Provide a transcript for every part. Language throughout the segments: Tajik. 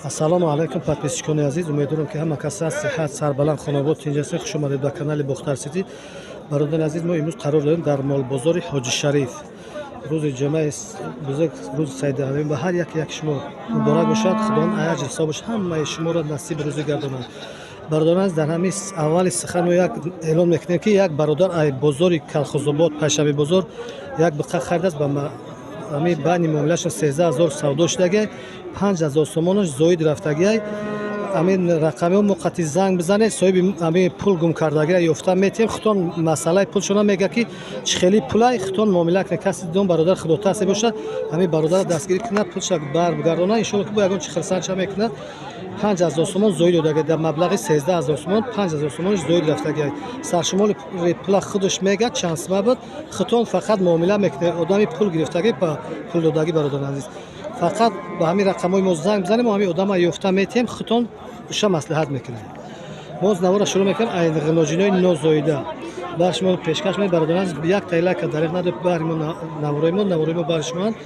Ассалому алайкум, подписчикони азиз. Умедворам, ки ҳама кас аст сиҳат, сарбаланд, хонобод, тинҷ ҳастед. Хуш омадед ба канали Бохтар Сити. Бародари азиз, мо имрӯз қарор дорем дар молбозори Ҳоҷи Шариф. Рӯзи ҷумъаи бузург, рӯзи Сайидалавин ба ҳар яке як шумо муборак бошад. Худованд аҷр ҳисобаш ҳамаи шуморо насиби рӯзӣ гардонад. Бародарон азиз, дар ҳамин аввали сухан мо як эълон мекунем, ки як бародар ай бозори Калхозобод, Панҷшанбе бозор, як буқа харидааст. Ба ҳамин байни муомилаашон 13 000 савдо шудагиай, 5000 сомонаш зоид рафтагиай. Ҳамин рақамиҳо муқати занг бизанед, соҳиби ҳамин пул гум кардагиро ёфта метиҳем. Худтон масъалаи пулшона мега, ки чӣ хели пулай, худтон муомила кунед. Каси дон бародар худотарсе бошад, ҳамин бародарро дастгирӣ кунад, пулша баргардонад. Иншолло, ки бо ягон чи хирсандша мекунад. 5000 сомон зоид додагиай. Дар маблағи 13 000 сомон 5000 сомонаш зоид рафтагиай. Саршумори пула худаш мега, чанд сима буд. Худтон фақат муомила мекунед, одами пул гирифтагӣ ба пул додагӣ. Бародари азиз, фақат ба ҳамин рақамҳои мо занг бизанем, мо ҳамин одама ёфта метиҳем, худтон уша маслиҳат мекунем. Боз навора шурӯъ мекунем. Ай ғиноҷинои нозоида бар шумо пешкаш мекунем. Бародарон азиз, як тайлака дариқ надод баҳри мо, наворои мо, наворои мо баҳри шумоанд.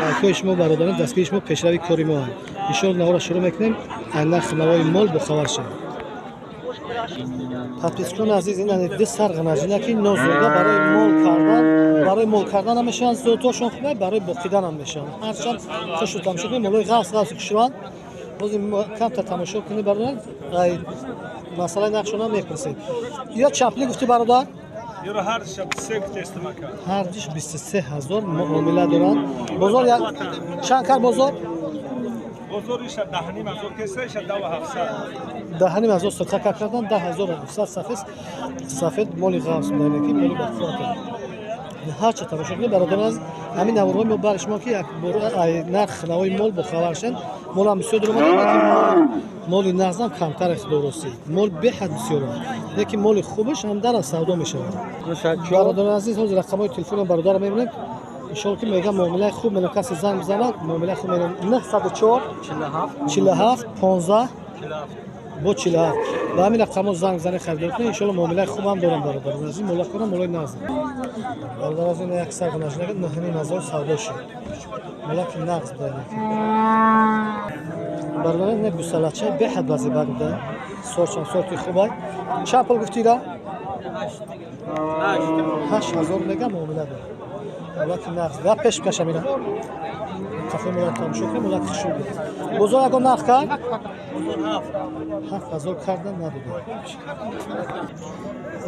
Лайкҳои шумо, бародарон, дастгири шумо пешрави кори мо. Иншоалло, навора шурӯъ мекунем, ай нархи навои мол бохабар шавем. Подписчикони азиз, ин ду сар ғинаҷина, ки нозоида, барои мол кардан, барои мол кардан ҳам мешаванд, зотҳошон хуб, барои боқидан ҳам мешаванд. Ҳарчанд хушу тамошо кунед, молои ғафс ғафс хушрӯанд. Боз камтар тамошо кунед, бародар, ай масъалаи нақшона мепурсед. Ё чапли гуфтӣ, бародар? Ёро ҳардиша 23 гуфтестам, ака. Ҳардиш 23 000 муомила доранд. Бозор чанд кар бозор? Бозор иша 10,5 ҳазор кеса, иша 10 ва 700. 10,5 ҳазор садқа кардан, 10 700. Сафед сафед, моли ғафс будане, ки моли бақувват. Ҳарча тамошо кунед, бародарон аз ҳамин наворҳои мо бари шумо, ки як бор ай нарх навои мол бохабар шавед. Молам бисёр дуромада, лекин моли нағзам камтар. Дурустӣ, мол беҳад бисёр, лекин моли хубаш ҳам дар савдо мешавад. Бародарон азиз, ҳозир рақамҳои телефони бародарро мебинем. Иншолло, ки мегам, муомилаи хуб менам. Касе занг бизанад, муомилаи хуб менам. 904 47 15 бо 47, ба ҳамин рақамҳо занг бизанед, харидорӣ кунед. Иншолло, муомилаи хубам дорам. Бародарон азиз, мола кунам, молои нағз. Бародарон азиз, як сар ғинаҷинага 9,5 ҳазор савдо шуд, молаки нағз будаки. Бародарон, не, гусалача беҳад базебак буда, сорчам сорти хубай. Чанд пул гуфтира? 8000 мега, муомила дорад, молаки нағз. Ва пеш кашам, ина кафе мола тамошо кунем, молаки хушрӯ. Бозор ягон нарх кард? 7000 кардан, надода.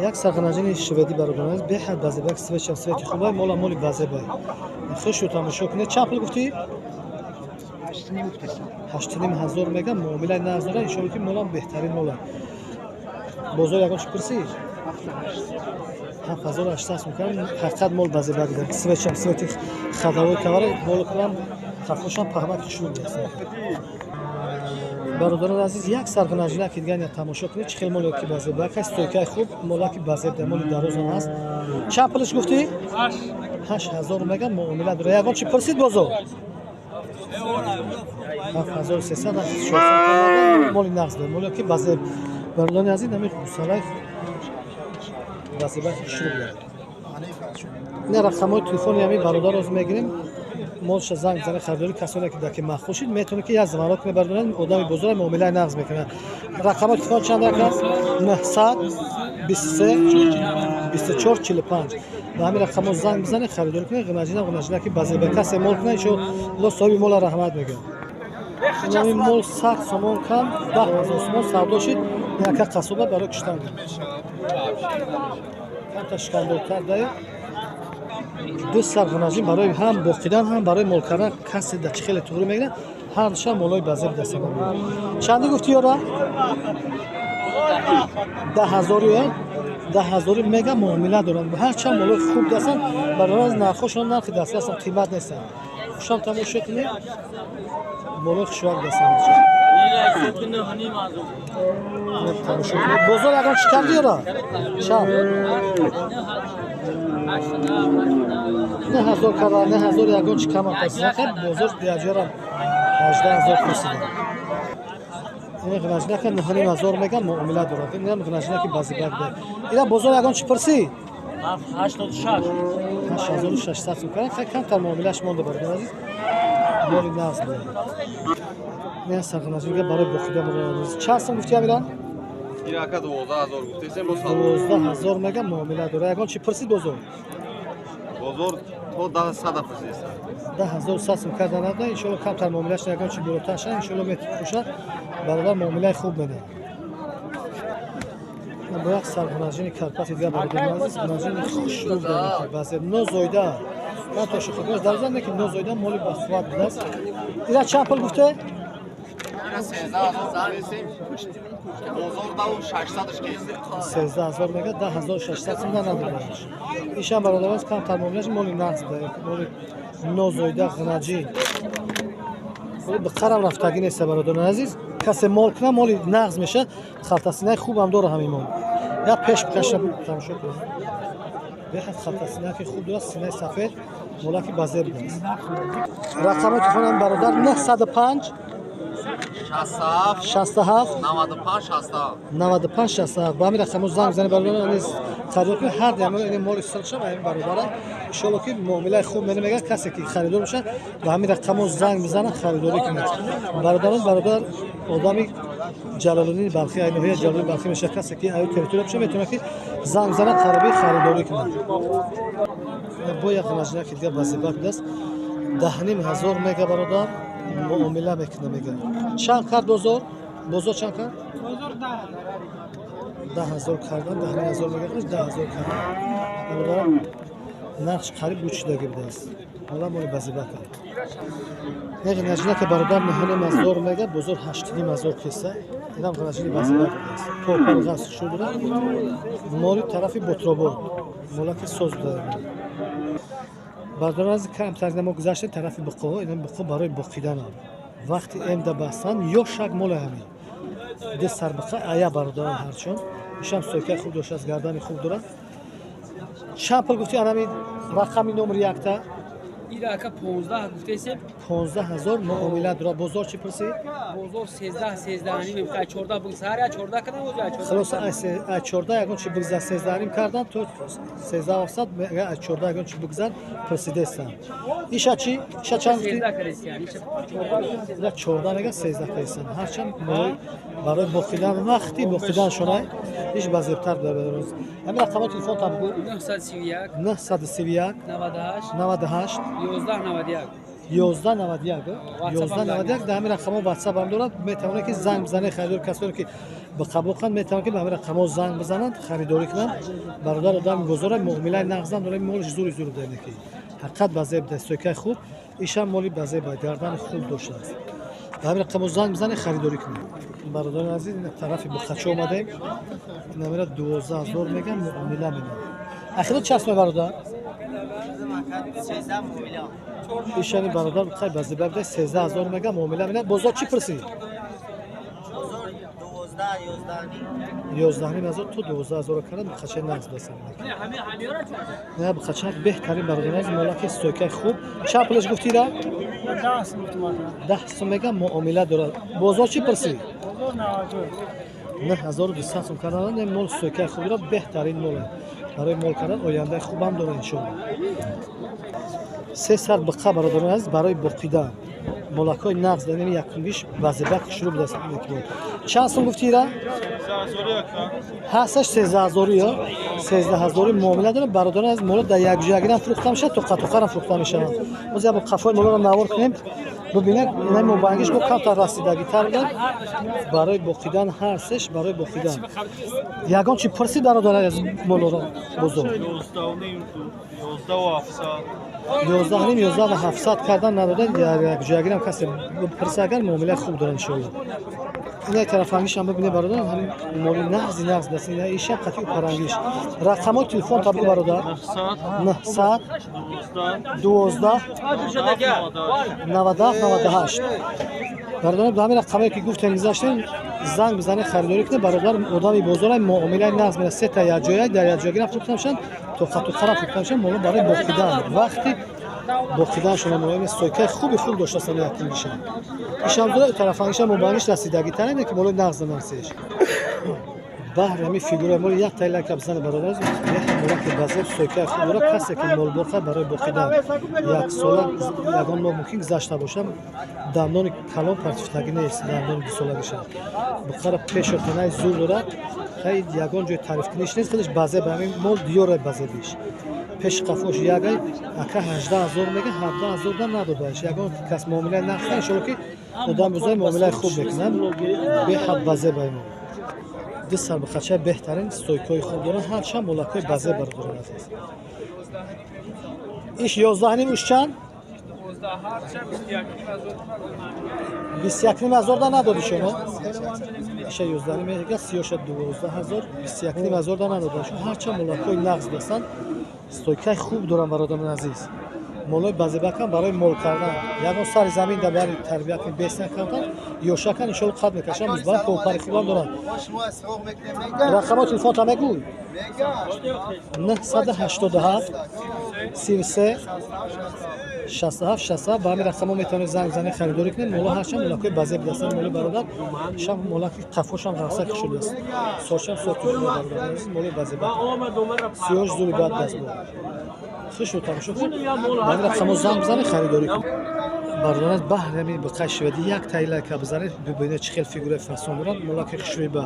Як сарғинаҷини шведӣ, бародарон азиз, беҳад базебак, цветшам цвети хубай, мола моли базебай, хушу тамошо кунед. Чанд пул гуфтӣ? 8,5 ҳазор мега, муомилаи нағз дорад. Иншолло, ки молам беҳтарин мола. Бозор ягон чӣ пурсӣ? 7800 сум кардам. Ҳақиқат, мол базебак, цветшам цвети хадавои кавара, боло кунам, қафошам паҳмаки хушрӯ аст. Бародарон азиз, як сарғинаҷинаки дигар тамошо кунед, чӣ хел моле ки базебак аст, стойкаи хуб, молаки базеб, моли дарозам ҳаст. Чанд пулаш гуфтӣ? 8000 мега, муомила дорад. Ягон чӣ пурсид бозор? 7300, 400. Моли нағз дорад, моле ки базеб. Бародарони азиз, ҳамин гусалаи базебаки хушрӯ буд. Ина рақамҳои телефони ҳамин бародар роз мегирем, молша занг бизанед, харидорӣ. Касоне ки даки маххул шид, метавонед, ки як звонок кунед. Бародарон, одами бозора муомилаи нағз мекунад. Рақамҳои телефон чанд аст? 923 24 45. Ба ҳамин рақамҳо занг бизанед, харидорӣ кунед. Ғинаҷина, ғинаҷина ки базеба, касе мол кунад, иншоалло, соҳиби мола раҳмат мегӯяд. Ҳамин мол 100 сомон кам, 10 000 сомон савдо шид. Яка қасоба барои куштан камта шикандортар дая. Ду сар ғинаҷин барои ҳам боқидан, ҳам барои мол кардан. Касе да чӣ хеле туғрӣ мегирад, ҳар душа молои базеб дастан. Чанди гуфтӣ ёра? 10 000, ё 10 000 мега, муомила доранд. Ҳарчанд молои хуб дастанд, барои аз нархҳошон нархи дастрасанд, қимат нестанд. Хушам тамошо кунед, молои хушвак дастанд. Тамошо кунед. Бозор ягон чӣ карди, ёра? Чанд? 9000 кара, 9000 ягон чӣ камам пасида. Бозор яҷорам 18 000 пурсида. Ин ғинаҷинака 9,5 ҳазор меган, муомила дорад. Инам ғинаҷинаки базибак да. Ина бозор ягон чӣ пурсӣ? 8600 сум кара. Хай, камтар муомилаш монда, бародар азиз. Моли нағз буд. Не сарғанаҷинга барои боқида. Чанд сум гуфти, амиран? Ирака 12 000 гуфтесем, бо. 12 000 мега, муомила дора. Ягон чи пурсид бозор? Бозор то даҳ сада пурсидеста. 10 100 сум карда нада. Иншолло, камтар муомилаш, ягон чи болотар шад, иншолло мефурӯшад. Бародар муомилаи хуб медиҳад. Бо як сарғанаҷини карпати дигар, бародари азиз, ғанаҷини хушрӯ дорем, баъзе нозоида ман тоши худаш дарзан ки нозоида, моли бахувват будааст. Ира чанд пул гуфте? Ира 13 000 гуфтесем, бозор даву шашсадаш кесте. 13 000 мега, 10 600 сум надодаш. Ишам, бародари азиз, камтар муомилаш, моли нағз буда, моли нозоида, ғанаҷин бақарам рафтагӣ неста. Бародарони азиз, касе мол кунад, моли нағз мешавад. Халтасинаи хубам дора ҳамин мол. Як пеш каша тамошо кунед, беҳад халтасинаки хуб дорад, синаи сафед, молаки базеб будааст. Рақамҳои телефонам, бародар: 905 67 67 95 67. 95 67. Ба ҳамин рақамҳо занг бизанед, бародарон азиз, харидор кунед. Ҳар дам ин моли сирқшав ҳамин бародара, иншоалло, ки муомилаи хуб менамегад. Касе ки харидор бошад, ба ҳамин рақамҳо занг бизанад, харидорӣ кунад. Бародарон, бародар одами Ҷалолиддини Балхӣ, ай ноҳияи Ҷалолиддини Балхӣ мешавад. Касе ки аю территория бошад, метавонад ки занг бизанад, хариби харидорӣ кунад. Бо як ғанаҷинаки дигар базебак будааст, 10 500 мега, бародар муомила мекунад, мега. Чанд кард бозор? Бозор чанд кард? 10 000 кардан, 10 500 мега, 10 000 кардан. Бародарам, нархш қариб гӯчидагӣ будааст. Ҳола моли базибака. Як ғанаҷинаки бародар 9 500 мега, бозор 8 500 кеса. Инам ғанаҷини базибак будааст, попар ғас шуда, моли тарафи Ботробод, молаки соз буда. Бародарон аз камтар мо гузаштем тарафи буқоҳо. Инам буқо барои боқиданам, вақти эмда бастан ё шак моли ҳамин де сарбуқа ая. Бародарон, ҳарчон ишам сойкаи хуб доштааст, гардани хуб дорад. Чанд пул гуфти анами рақами номери якта? Ира ака 15 гуфтесем. 15 000, муомила дорад. Бозор чӣ пурсид? Бозор 13, 13 ним, 14 буг, саҳар 14 кардам, ози 14. Хулоса, ай 14 ягон чи бигзар, 13 ним кардан то 13 700, ай 14 ягон чи бигзар пурсидестан. Иша чӣ? Иша чанд гуфти? 13 кардесиян. Иша 14. Ира 14 мега, 13 кардестан. Ҳарчанд барои боқидан, вақти боқидан шонай, иш базебтар буд. Ҳамин рақамҳои телефон там бигӯ. 931 931 98 98 11 91. 11 91, 11 91. Дар ҳамин рақамҳо ватсап ҳам дорад, метавонад ки занг бизанед. Харидор, касоне ки ба қабул кунанд, метавонад ки ба ҳамин рақамҳо занг бизананд, харидорӣ кунанд. Бародар одами бозора, муомилаи нағзам дорад, молиш зури зур буда, ки ҳақиқат базеб да, стойкаи хуб. Ишам моли базеба, гардани хуб доштааст. Ба ҳамин рақамҳо занг бизанед, харидорӣ кунед. Бародарони азиз, ин тарафи буқача омадем. Инамира 12 000 меган, муомила менам. Ахиро чанд сум, бародар? Ишани бародар хай базиба буда, 13 000 мега, муомила менам. Бозор чӣ пурсид? 11 500 то 12 000 кардан. Буқачаи нағз басам не, буқача беҳтарин. Бародари азиз, молаки стойкаи хуб. Чанд пулаш гуфтира? 10 сум мега, муомила дорад. Бозор чӣ пурсид? 9200 сум кардан. Не, мол стойкаи хуб дорад, беҳтарин мол барои мол кардан, ояндаи хубам дорад, иншоалло. Се сар буқа, бародарони азиз, барои боқидан, молакҳои нағз. Дар якумгиш вазибак шурӯъ будааст. Чанд сум гуфти ира? Ҳасташ сездаҳазорӣ ё сездаҳазорӣ, муомила дорад. Бародарон аз мола дар якҷоягирам фурӯхта мешавад, тоқатоқарам фурӯхта мешаванд. Боз як бор қафои моларо навор кунем, бубинед. Инай мобангиш бо камтар расидагитар буданд, барои боқидан, ҳар сеш барои боқидан. Ягон чи пурсид, бародар, аз молоро бозор? 11 ним, 11 700 кардан, надодан. Якҷоягирам касе пурса агар, муомилаи хуб дорад, иншоалло. Инай тарафангишам бибинед, бародар, ҳамин моли нағзи нағз даст. Ина иша қатъи парангиш. Рақамҳои телефон табгӯ, бародар: 912 97 98. Бародар, ба ҳамин рақамое ки гуфтем, гузаштем, занг бизанед, харидорӣ кунед. Бародар одами бозора, муомилаи нағз мена. Сета якҷоя дар якҷоягирам фурӯхта мешаванд, тоқатуқарам фурӯхта мешаванд. Моло барои боқидан, вақти боқиданшона муҳим, стойкаи хуби хуб доштастан. Якингишам ишам дора, тарафангишам мобайниш расидагитар, ине ки молои нағз нарсеш. Баҳри ҳамин фигураи мол як тай лайка бизанед бародар азиз. Молаки базеб сойкаи хуб дорад. Касе ки молбоқа барои боқидан як сола ягон моҳ мумкин гузашта бошад, дандони калон партифтагӣ нест, дандони дусолагиша. Буқара пешу танаи зур дорад. Хай ягон ҷои таърифкуниш нест, худаш базеб ҳамин мол диёрай базебиш. Пеши қафош ягай ака 18 000 мега, 17 000 да надодааш. Ягон кас муомилаи нарх иншолло ки одам бузай муомилаи хуб мекунад. Беҳад базеб ай мол. Ду сарбақача беҳтарин стойкаҳои хуб доранд, ҳарчанд молакҳои базеб бародарон азиз. Иш 11,5, уш чанд? 21,5 ҳазор да надоди шумо? Иша 11,5 мега, сиёша 12 000, 21,5 ҳазор да надода. Ҳарчанд молакҳои нағз бастанд, стойкаи хуб доранд бародарон азиз. Молои базебакам барои мол кардан, ягон сари замин да бари тарбия кун, бесна кардан, ёшакан иншолло қад мекашанд, музбан попари хубам доранд. Рақамҳои телефонта мегӯй? 987 33 67 67. Ба ҳамин рақамҳо метавонед занг бизанед, харидорӣ кунед. Моло ҳарчанд молакҳои базеб дастанд, моли бародар шам молаки қафошам ғафсак шудааст. Соршам сорти хуб бародар азиз, молои базебак. Сиёш зури бад даст буд. Хушу тамошо кунед. Ба ҳамин рақамҳо занг бизанед, харидорӣ кунед. Бародарон, баҳри ҳамин биқай шивади як тай лайка бизанед, бибинед чӣ хел фигураи фасон доранд, молаки хушрӯи ба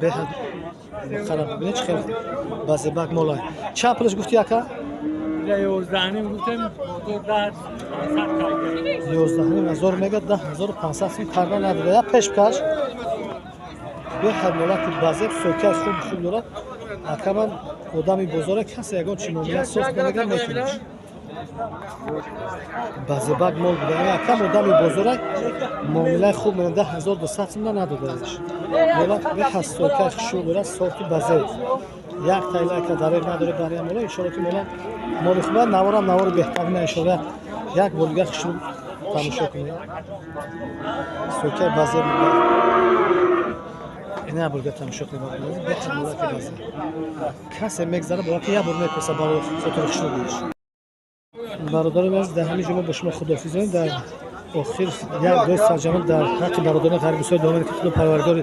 беҳад муқарраб бибинед чӣ хел базебак молай. Чанд пулаш гуфти ака? 11,5 гуфтем, бозор 10 500 кард. 11,5 ҳазор мега, 10 500 сум карда надода. Я пешкаш. Беҳад молаки базеб, сойкаи хуб хуб дорад. Акаман одами бозора, касе ягон чи муомила соф меган мекуниш. Базебак мол буда. Акам одами бозора муомилаи хуб мекунад, 10 200 сум надодааш. Молак беҳад сойкаи хушрӯ дорад, сорти базеб. Як тай лайка дареғ надорад барои мола. Иншолло ки мола моли хуб, наворам навори беҳтарина иншолло. Як бор дигар хушрӯ тамошо кунед. Сойкаи базеб буда. Ина бор дигар тамошо кунед барои беҳад молаки базеб. Касе мегзара бояд як бор мепурса барои хотири хушрӯ. Бародарони азиз, дар ҳамин ҷо мо бо шумо худоҳофиз дорем. Дар охир як дуои сарҷамъ дар ҳаққи бародарони ғарибусои дуо ки Худо парвардигори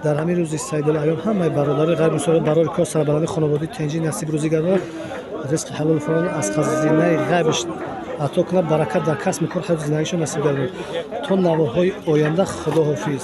дар ҳамин рӯзи сайдоли айём ҳамаи бародарони ғарибусоро барори кор, сарбаландӣ, хонаводаи тинҷӣ насиб рӯзӣ гардонад, ризқи ҳалолу фаровон аз хазинаи ғайбаш ато кунад, баракат дар касбу кор, ҳаёти зиндагишон насиб гардонад. То наворҳои оянда худоҳофиз.